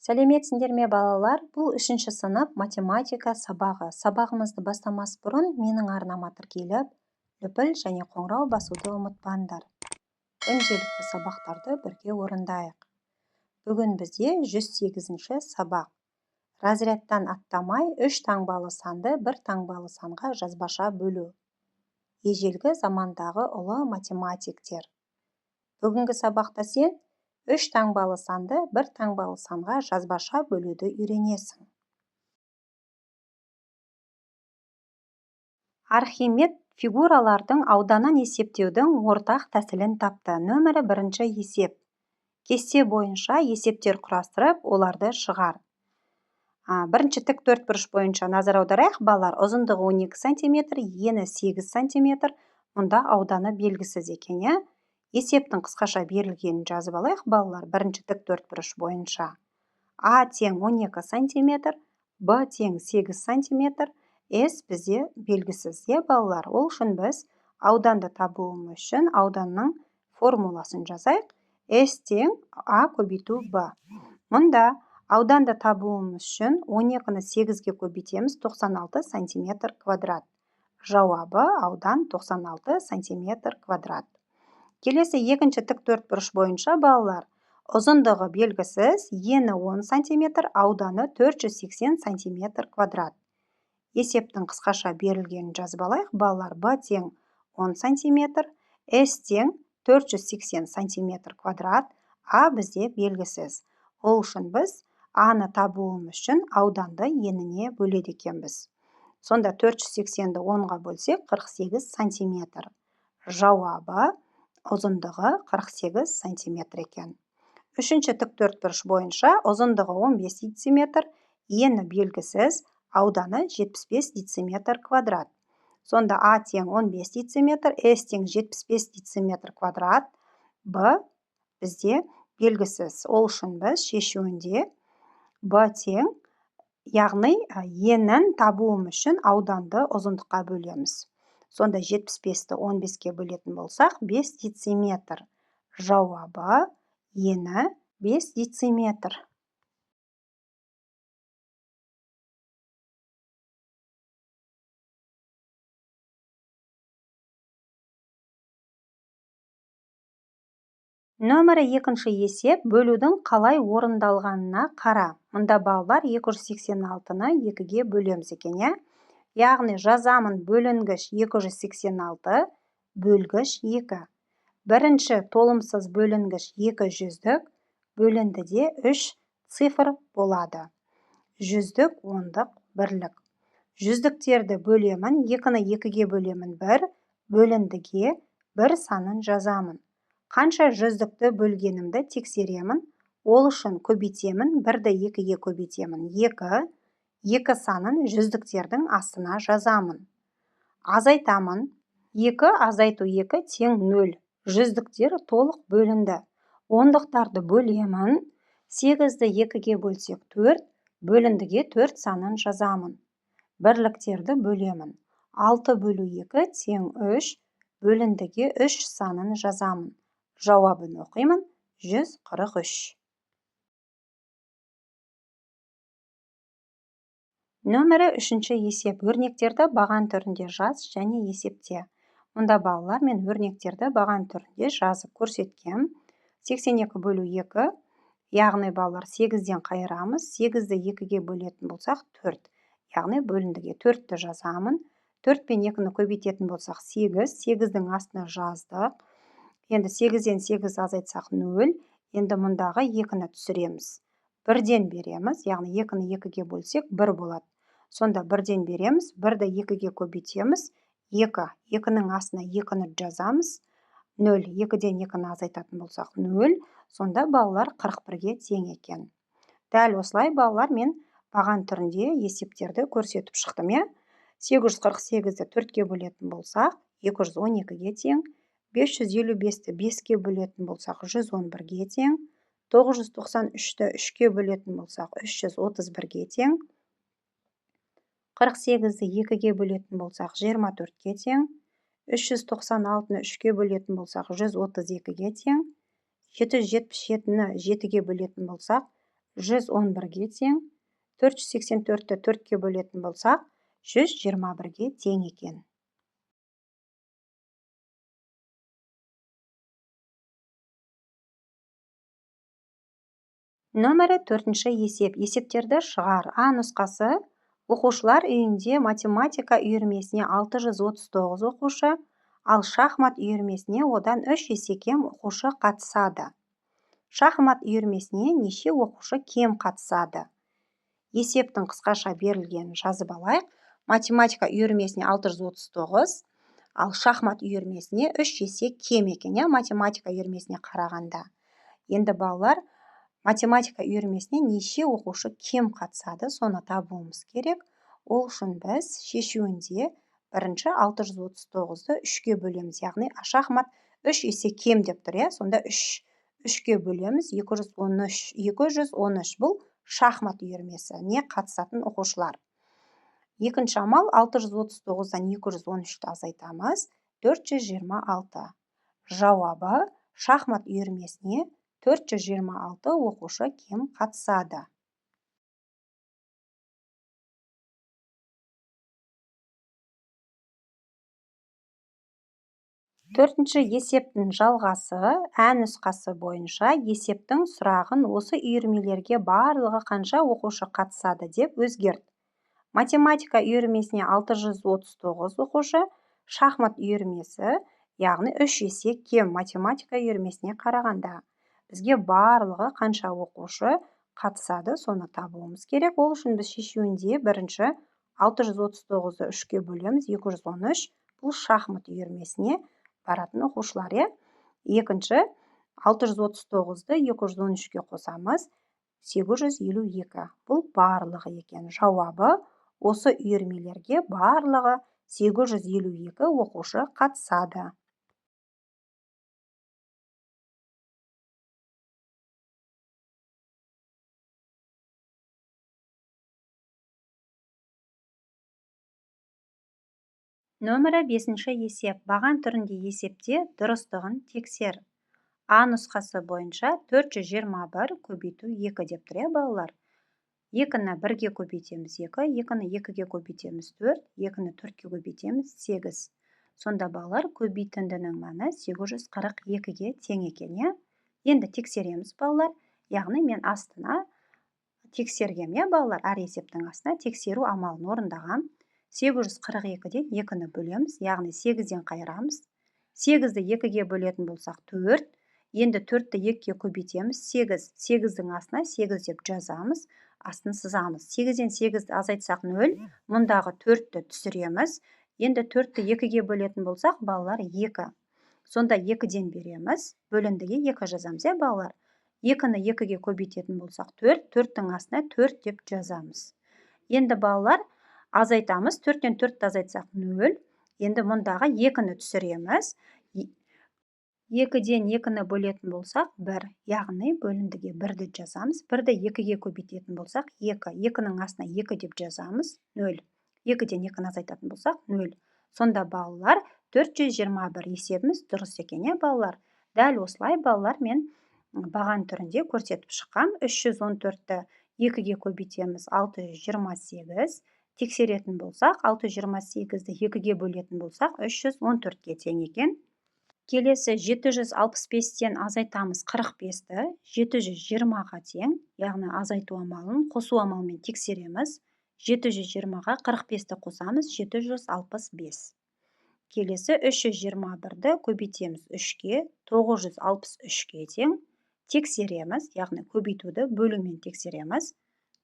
Сәлеметсіңдер ме, балалар? Бұл 3-ші сынып математика сабағы. Сабағымызды бастамас бұрын менің арнама тіркеліп, лүпіл және қоңырау басуды ұмытпаңдар. Күнделікті сабақтарды бірге орындайық. Бүгін бізде 108-ші сабақ. Разрядтан аттамай 3 таңбалы санды 1 таңбалы санға жазбаша бөлу. Ежелгі замандағы ұлы математиктер. Бүгінгі сабақта сен 3 таңбалы санды 1 таңбалы санға жазбаша бөлуді үйренесің. Архимед фигуралардың ауданын есептеудің ортақ тәсілін тапты. Нөмірі 1-ші есеп. Кесте бойынша есептер құрастырып, оларды шығар. Бірінші тік төрт бұрыш бойынша назар аударайық, балалар. Ұзындығы 12 сантиметр, ені 8 сантиметр. Мұнда ауданы белгісіз екен, иә? Есептің қысқаша берілгенін жазып алайық, балалар. Бірінші тік төрт бұрыш бойынша. А тең 12 сантиметр, Б тең 8 сантиметр, С бізде белгісіз, иә, балалар? Ол үшін біз ауданды табуымыз үшін ауданның формуласын жазайық. С тең А көбейту Б. Мұнда ауданды табуымыз үшін 12-ні 8-ге көбейтеміз, 96 сантиметр квадрат. Жауабы аудан 96 сантиметр квадрат. Келесі екінші тік төрт бұрыш бойынша, балалар, ұзындығы белгісіз, ені 10 сантиметр, ауданы 480 сантиметр квадрат. Есептің қысқаша берілгенін жазып алайық, балалар. Б тең 10 сантиметр, С тең 480 сантиметр квадрат, А бізде белгісіз. Ол үшін біз А-ны табуымыз үшін ауданды еніне бөледі екенбіз. Сонда 480-ді 10-ға бөлсек, 48 сантиметр. Жауабы ұзындығы 48 сантиметр екен. Үшінші тік төрт бұрыш бойынша ұзындығы 15 дециметр, ені белгісіз, ауданы 75 дециметр квадрат. Сонда А тең 15 дециметр, С тең 75 дециметр квадрат, Б бізде белгісіз. Ол үшін біз шешуінде Б тең, яғни енін табуым үшін ауданды ұзындыққа бөлеміз. Сонда 75-ті 15-ке бөлетін болсақ, 5 дециметр. Жауабы ені 5 дециметр. Нөмірі 2-ші есеп бөлудің қалай орындалғанына қара. Мұнда балалар 286-ны 2-ге бөлеміз екен, иә? Яғни жазамын бөлінгіш 286, бөлгіш 2. Бірінші толымсыз бөлінгіш 2 жүздік, бөліндіде 3 цифр болады. Жүздік, ондық, бірлік. Жүздіктерді бөлемін, 2-ні 2-ге бөлемін 1, бөліндіге 1 санын жазамын. Қанша жүздікті бөлгенімді тексеремін, ол үшін көбейтемін, 1-ді 2-ге көбейтемін, 2, 2 санын жүздіктердің астына жазамын. Азайтамын, 2 азайту 2 тең 0, жүздіктер толық бөлінді. Ондықтарды бөлемін, 8-ді 2-ге бөлсек 4, бөліндіге 4 санын жазамын. Бірліктерді бөлемін, 6 бөлу 2 тең 3, бөліндіге 3 санын жазамын. Жауабын оқимын, 143. Нөмірі 3-ші есеп. Өрнектерді баған түрінде жаз және есепте. Мұнда балалар мен өрнектерді баған түрінде жазып көрсеткем. 82 бөлу 2, яғни балалар 8-ден қайырамыз. 8-ді 2-ге бөлетін болсақ 4, яғни бөліндіге 4-ті жазамын. 4 пен 2-ні көбейтетін болсақ 8, 8-дің астына жаздық. Енді 8-ден 8 азайтсақ 0, енді мұндағы 2-ні түсіреміз. 1-ден береміз, яғни 2-ні 2-ге бөлсек 1 болады. Сонда 1-ден береміз, 1-ді 2-ге көбейтеміз, 2, 2-нің астына 2-ні жазамыз, 0, 2-ден 2-ні азайтатын болсақ 0, сонда балалар 41-ге тең екен. Дәл осылай балалар мен баған түрінде есептерді көрсетіп шықтым, иә? 848-ді 4-ке бөлетін болсақ, 212-ге тең, 555-ті 5-ке бөлетін болсақ, 111-ге тең, 993-ті 3-ке бөлетін болсақ, 331-ге тең, 48-ді 2-ге бөлетін болсақ, 24-ге тең, 396-ны 3-ке бөлетін болсақ, 132-ге тең, 777-ні 7-ге бөлетін болсақ, 111-ге тең. 484-ті 4-ке бөлетін болсақ, 121-ге тең екен. Нөмірі 4-ші есеп. Есептерді шығар. А нұсқасы: оқушылар үйінде математика үйірмесіне 639 оқушы, ал шахмат үйірмесіне одан 3 есе кем оқушы қатысады. Шахмат үйірмесіне неше оқушы кем қатысады? Есептің қысқаша берілгенін жазып алайық. Математика үйірмесіне 639, ал шахмат үйірмесіне 3 есе кем екен, математика үйірмесіне қарағанда. Енді балалар, математика үйірмесіне неше оқушы кем қатысады, соны табуымыз керек. Ол үшін біз шешуінде бірінші 639-ды 3-ке бөлеміз, яғни шахмат 3 есе кем деп тұр, сонда 3-ке бөлеміз, 213. 213 бұл шахмат үйірмесі, не қатысатын оқушылар. Екінші амал, 639-дан 213-ті азайтамыз, 426. Жауабы: шахмат үйірмесіне 426 оқушы кем қатысады. Төртінші есептің жалғасы. Ә нұсқасы бойынша есептің сұрағын осы үйірмелерге барлығы қанша оқушы қатысады деп өзгерт. Математика үйірмесіне 639 оқушы, шахмат үйірмесі, яғни 3 есе кем математика үйірмесіне қарағанда. Бізге барлығы қанша оқушы қатысады, соны табуымыз керек. Ол үшін біз шешуінде бірінші 639-ды 3-ке бөлеміз, 213, бұл шахмат үйірмесіне баратын оқушылар. Екінші, 639-ды 213-ке қосамыз, 852. Бұл барлығы екен. Жауабы: осы үйірмелерге барлығы 852 оқушы қатысады. Нөмірі 5-ші есеп. Баған түрінде есепте дұрыстығын тексер. А нұсқасы бойынша 421 көбейту 2 деп тұр, балалар. 2-ні 1-ге көбейтеміз 2, 2-ні 2-ге көбейтеміз 4, 2-ні 4-ке көбейтеміз 8. Сонда балалар, көбейтіндінің мәні 842-ге тең екен, Енді тексереміз, балалар. Яғни мен астына тексергем, балалар, әр есептің астына тексеру амалын орындағам. 842-ден 2-ні бөлеміз, яғни 8-ден қайырамыз. 8-ді 2-ге бөлетін болсақ 4, енді 4-ті 2-ге көбейтеміз 8. 8-дің астына 8 деп жазамыз, астын сызамыз. 8-ден 8-ді азайтсақ 0, мұндағы 4-ті түсіреміз. Енді 4-ті 2-ге бөлетін болсақ, балалар, 2. Сонда 2-ден береміз, бөліндіге 2 жазамыз, балалар. 2-ні 2-ге көбейтетін болсақ 4, 4-тің астына 4 деп жазамыз. Енді балалар, азайтамыз, 4-тен 4-ті азайтсақ 0. Енді мұндағы 2-ні түсіреміз. 2-ден 2-ні бөлетін болсақ 1, яғни бөліндіге 1-ді жазамыз. 1-ді 2-ге көбейтетін болсақ 2, 2-нің астына 2 деп жазамыз, 0. 2-ден 2-ні азайтатын болсақ 0. Сонда балалар, 421 есебіміз дұрыс екен, балалар. Дәл осылай, балалар, мен баған түрінде көрсетіп шыққам. 314-ті 2-ге көбейтеміз 628. Тексеретін болсақ, 628-ді 2-ге бөлетін болсақ, 314-ке тең екен. Келесі 765-тен азайтамыз 45-ті, 720-ға тең, яғни азайту амалын қосу амалымен тексереміз. 720-ға 45-ті қосамыз, 765. Келесі 321-ді көбейтеміз 3-ке, 963-ке тең. Тексереміз, яғни көбейтуді бөлумен тексереміз.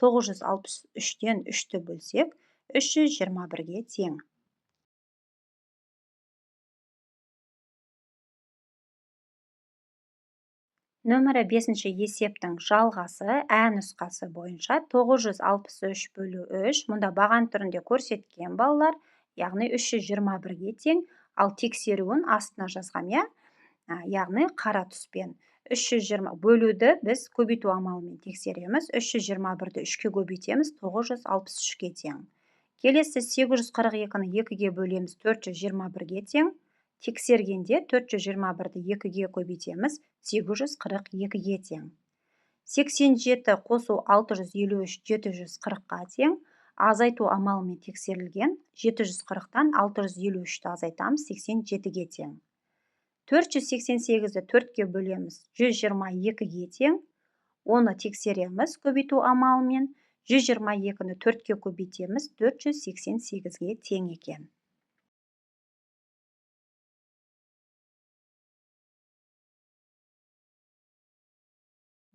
963-тен 3-ті бөлсек, 321-ге тең. Нөмірі 5-ші есептің жалғасы. Ә нұсқасы бойынша 963 бөлу 3, мұнда баған түрінде көрсеткен балалар, яғни 321-ге тең, ал тексеруін астына жазғам, яғни қара түспен. 320 бөлуді біз көбейту амалымен тексереміз. 321-ді 3-ке көбейтеміз, 963-ке тең. Келесі 842-ні 2-ге бөлеміз, 421-ге тең. Тексергенде 421-ді 2-ге көбейтеміз, 842-ге тең. 87 қосу 653 740-қа тең. Азайту амалымен тексерілген. 740-тан 653-ті азайтамыз, 87-ге тең. 488-ді 4-ке бөлеміз, 122-ге тең. Оны тексереміз көбейту амалымен. 122-ні 4-ке көбейтеміз, 488-ге тең екен.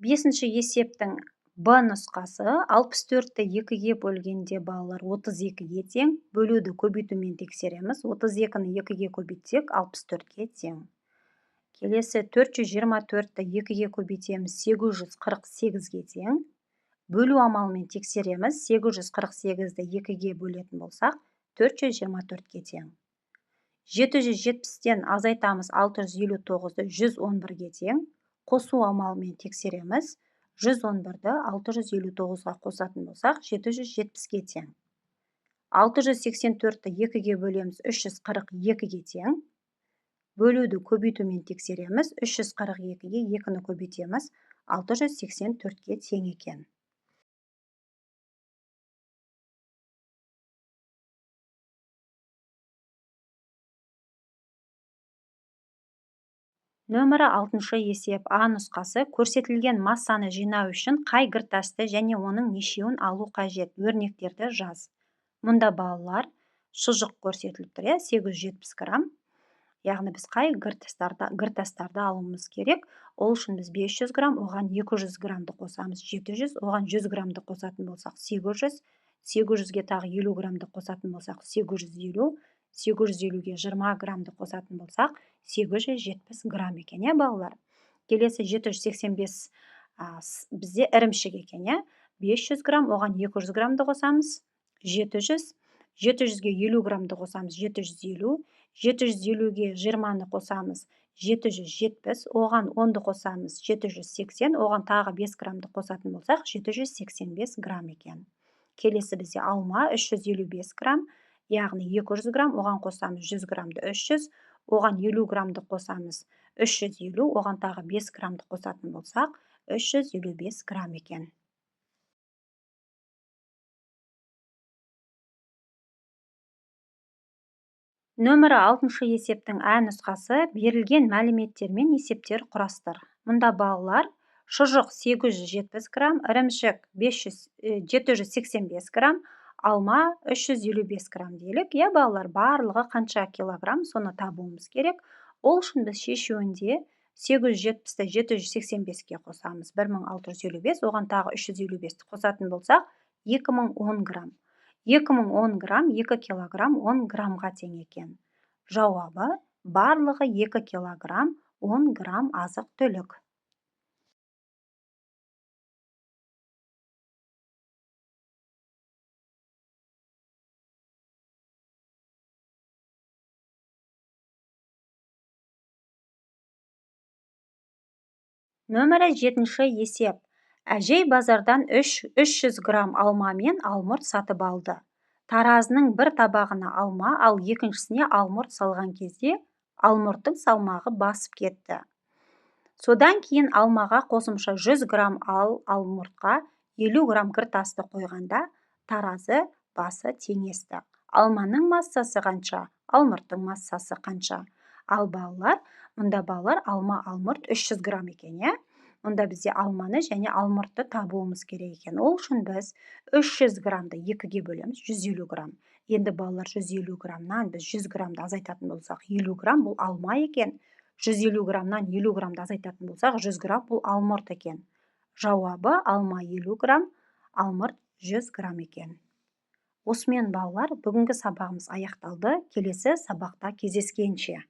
Бесінші есептің Б нұсқасы 64-ті 2-ге бөлгенде балалар 32-ге тең. Бөлуді көбейтумен тексереміз. 32-ні 2-ге көбейтсек 64-ке тең. Келесі 424-ті 2-ге көбейтеміз, 848-ге тең. Бөлу амалымен тексереміз. 848-ді 2-ге бөлетін болсақ 424-ке тең. 770-тен азайтамыз 659-ды 111-ге тең. Қосу амалымен тексереміз. 111-ді 659-ға қосатын болсақ 770-ге тең. 684-ті 2-ге бөлеміз, 342-ге тең. Бөлуді көбейтумен тексереміз. 342-ге 2-ні көбейтеміз, 684-ке тең екен. Нөмірі 6 есеп А нұсқасы көрсетілген массаны жинау үшін қай гіртасты және оның нешеуін алу қажет? Өрнектерді жаз. Мұнда балалар шұжық көрсетіліп тұр, 870 грамм. Яғни біз қай гіртастарды алуымыз керек? Ол үшін біз 500 грамм, оған 200 граммды қосамыз, 700, оған 100 граммды қосатын болсақ 800, 800-ге тағы 50 граммды қосатын болсақ 850, 850-ге 20 граммды қосатын болсақ 870 грамм екен, иә балалар. Келесі 785 бізде ірімшік екен, иә. 500 грамм, оған 200 граммды қосамыз, 700, 700-ге 50 граммды қосамыз, 750, 750-ге 20-ны қосамыз, 770, оған 10-ды қосамыз, 780, оған тағы 5 граммды қосатын болсақ 785 грамм екен. Келесі бізде алма 355 грамм, яғни 200 грамм, оған қосамыз 100 граммды 300, оған 50 граммды қосамыз 350, оған тағы 5 граммды қосатын болсақ 355 грамм екен. Нөмірі 6 есептің А нұсқасы берілген мәліметтермен есептер құрастыр. Мұнда балалар шұжық 870 грамм, ірімшік 785 грамм, алма 355 грамм делік. Иә, балалар, барлығы қанша килограмм, соны табуымыз керек. Ол үшін біз шешуінде 870-ті 785-ке қосамыз, 1655, оған тағы 355-ті қосатын болсақ 2010 грамм. 2010 грамм 2 килограмм 10 граммға тең екен. Жауабы барлығы 2 килограмм 10 грамм азық-түлік. Нөмірі 7 есеп. Әжей базардан 300 грамм алма мен алмұрт сатып алды. Таразының бір табағына алма, ал екіншісіне алмұрт салған кезде алмұрттың салмағы басып кетті. Содан кейін алмаға қосымша 100 грамм ал алмұртқа 50 грамм гіртасты қойғанда таразы басы теңесті. Алманың массасы қанша, алмұрттың массасы қанша? Ал балалар, мұнда балалар алма алмұрт 300 грамм екен, иә? Мұнда бізде алманы және алмұртты табуымыз керек екен. Ол үшін біз 300 граммды 2-ге бөлеміз, 150 грамм. Енді балалар 150 граммнан біз 100 граммды азайтатын болсақ, 50 грамм бұл алма екен. 150 граммнан 50 граммды азайтатын болсақ, 100 грамм бұл алмұрт екен. Жауабы алма 50 грамм, алмұрт 100 грамм екен. Осымен балалар, бүгінгі сабағымыз аяқталды. Келесі сабақта кездескенше.